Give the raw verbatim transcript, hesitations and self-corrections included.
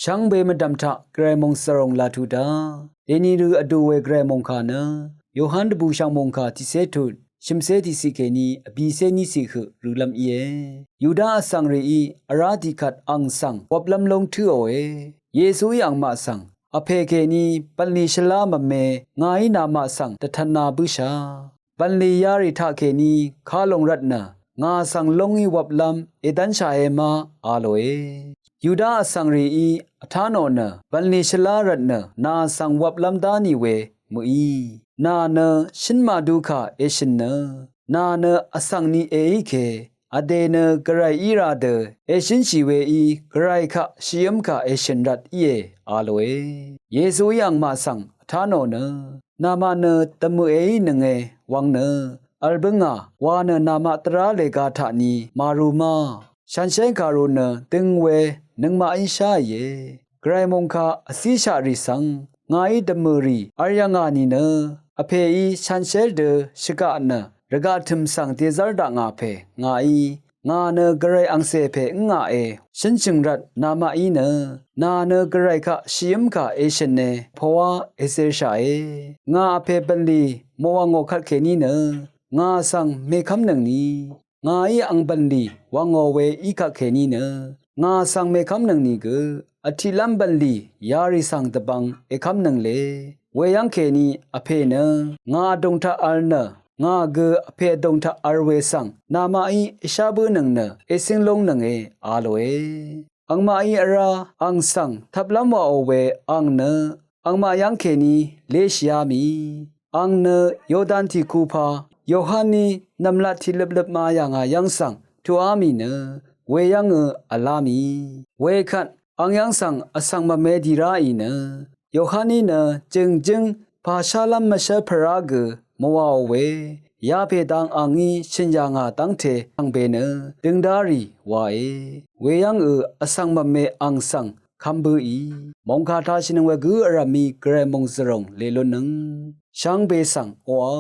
Shvngbe mvdv̀m taq Gvray mòngzv̀ròng laq tuq dá dèni rø vdù we Gvray mòngkà nø Yohan dvbùshv̀ng mòngkà tiqcé tut shø̀mcé tiqciq kèní vbìcé níciq høq rølv́m íe. Yuda vsvng rìí vrá tiqkvt ang svng wvplv́m lóng tǿòe. Yesuí angmaq svng, vpè kèní bv̀nlì shvlá mvme ngàí namaq svng dvtv̄nā bǿshà. Bv̀nlì yarì taqkèní kalòng rvtnø ngà svng lóngí wvplv́m èdv́nshàe ma, a lòe. Yuda vsvng rìí vtá nò nø bv̀nlì shvlá rvtnø nà svng wvplv́m dá nì we mø̀í. Nà nø shǿn màdu kà èshø̀n nø, nà nø vsvng ni èí ke, vdè nø Gvray í rā dø èshǿnshì weí Gvray kaq shvyǿm kà èshø̀n rvt íe, a lòe. Yesuí angmaq svng vtá nò nø, namaq nø dvmø̀ èínønge wvng nø vl bǿngà wa nø namaq dvrá lèga taqni màru ma. Shanshér kàru nø døng we nøngmaqí sháìe. Gvray mòngkà vcíshaq rì svng ngàí dvmø̀ rì vl yv̀ngà nìnø, vpèí shanshér dø shvgaq nø rvgaq tø̀m svng dèzv́r dakngà pè ngàí, ngà nø Gvray angcè pè ǿngaqe shǿnshø̀ng rvt namaqí nø, nà nø Gvray kaq shvyǿm kà èshø̀ne poá ècèrshàe. Ngà vpè bv̀nlì mòwàngò kvtkèní nø ngà svng mèkv́mnøngni, ngàí ang bv̀nlì wvngò we í kvtkèní nø ngà svng mèkv́mnøng nìgø, vtiqlv́m bv̀nlì yarì svng dvbvng èkv́mnøng le. Weyv́ng kèní vpè nø ngà vdùng taq vl nø, ngà gø vpè vdùng taq vl we svng namaqí èshá bǿnøng nø ècíng lóngnønge, a lòe. Angmaqí vrá ang svng tvplv́m wàò we ang nø angmaq yv́ng kèní léshìá mì. Ang nø Yordan tìkupa Yohaní nv̀mlat tiqløpløp ma yà ngà yv́ng svng tuqá mì nø, weyv́ngø v̀lá mì. Wekvt ang yv́ng svng vsvng mvme dì ráì nø, Yohaní nø jø̀ngjǿng pàshálv́m mvshv́l pvrá gø mvwàò we, yapè dang angí shø̀n yà ngà dv́ngte angbe nø døngdá rì wae. Weyv́ngø vsvng mvme ang svng kv́m bǿì. Mòngkà tashìnøng we gǿ vrv̀mí Gvray mòngzv̀ròng lèlutnøng shvngbe svng oqà.